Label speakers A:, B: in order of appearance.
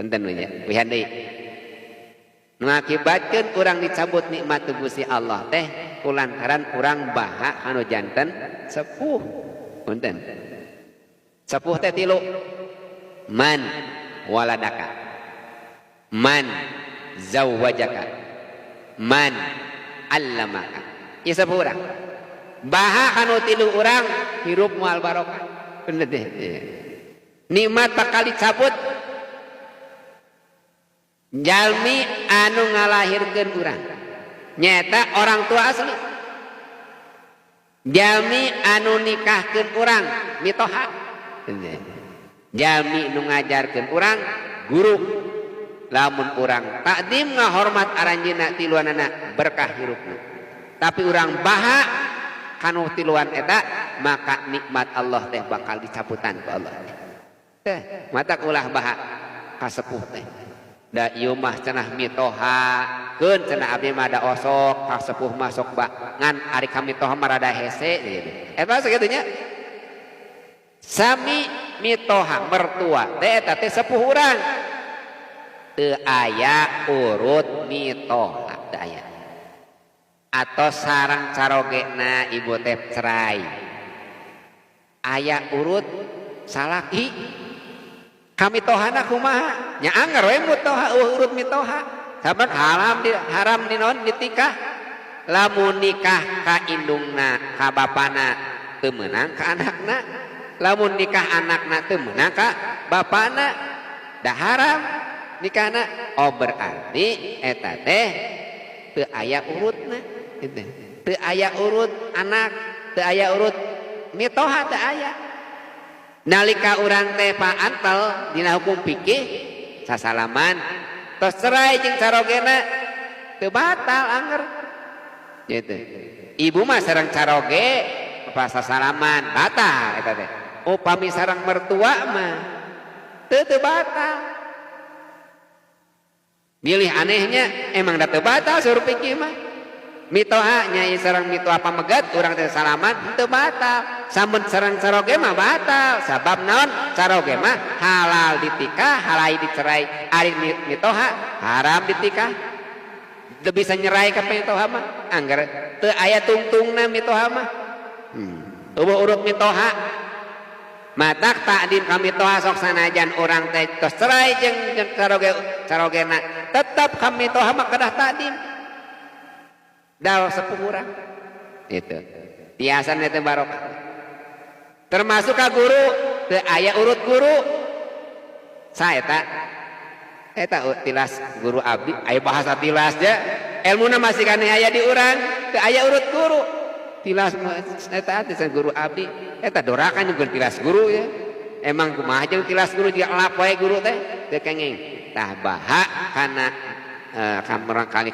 A: Punten nya, wihan deui. Nu ngakibatkeun urang dicabut nikmat Gusti Allah teh kulantaran urang baha anu janten sepuh. Punten. Sepuh teh tilu. Man waladaka. Man zawwajaka. Man allamaka. Ieu sepuh urang. Baha kanu tilu urang hirup moal barokah. Bener teh. Nikmat bakal dicabut. Jalmi anu ngalahirkeun urang nyaeta orang tua asli. Jalmi anu nikahkeun urang mitoha. Jalmi nu ngajarkeun urang guru. Lamun urang takdim ngahormat aranjeunna tiluanana berkah hirupna. Tapi urang baha kanu tiluan eta maka nikmat Allah teh bakal dicabutan ku Allah. Teh mata ulah baha kasepuh teh. Da ieu mah cenah mitoha keun cenah abdi mah da osok kasepuh masuk ba ngan ari ka mitoha mah rada hese gitu. Eta sakitu nya. Sami mitoha mertua teh eta teh sepuh urang. Teu aya urut mitoha teu aya. Atau sarang carogena ibu teh cerai. Aya urut salaki kamitohana kumaha? Nya anger we mitoha eueuh urut mitoha. Sabab haram di naon ditikah. Lamun nikah ka indungna ka bapana teu meunang ka anakna. Lamun nikah anakna teu meunang ka bapana. Da haram nikahna. Oh berarti eta teh teu aya urutna gitu. Teu aya urut anak, teu aya urut mitoha teu aya. Nalika urang teh Pak Antel dina hukum fikih sasalaman tos cerai jeung carogena teu batal anger gitu. Ibu mah sareng caroge pas sasalaman batal eta teh. Upami sareng mertua mah teu batal. Milih anehnya emang da teu batal suruh fikih mah. Mitoha nyai sareng mitoha pamegat urang teh salaman teu batal. Samun sareng caroge mah batal. Sabab naon? Caroge mah halal ditikah, halal dicerai. Ari mitoha haram ditikah. Teu bisa nyerai ka mitoha mah. Angger teu aya tungtungna mitoha mah. Eueuh urut mitoha. Matak takdim ka mitoha sok sanajan urang teh tos cerai jeung caroge carogena tetep ka mitoha mah kedah takdim. Dal sepuh urang itu tiasan itu barokah. Termasuk ka guru teu aya urut guru. Saeta eta tilas guru abdi aya bahasa tilas ja elmuna masih kaneh aya di urang teu aya urut guru. Tilas eta teh guru abdi eta dorakan jeung tilas guru ya. Emang kumaha jeung tilas guru jiga elap wae guru teh teu kenging. Tah baha kana kamurang kali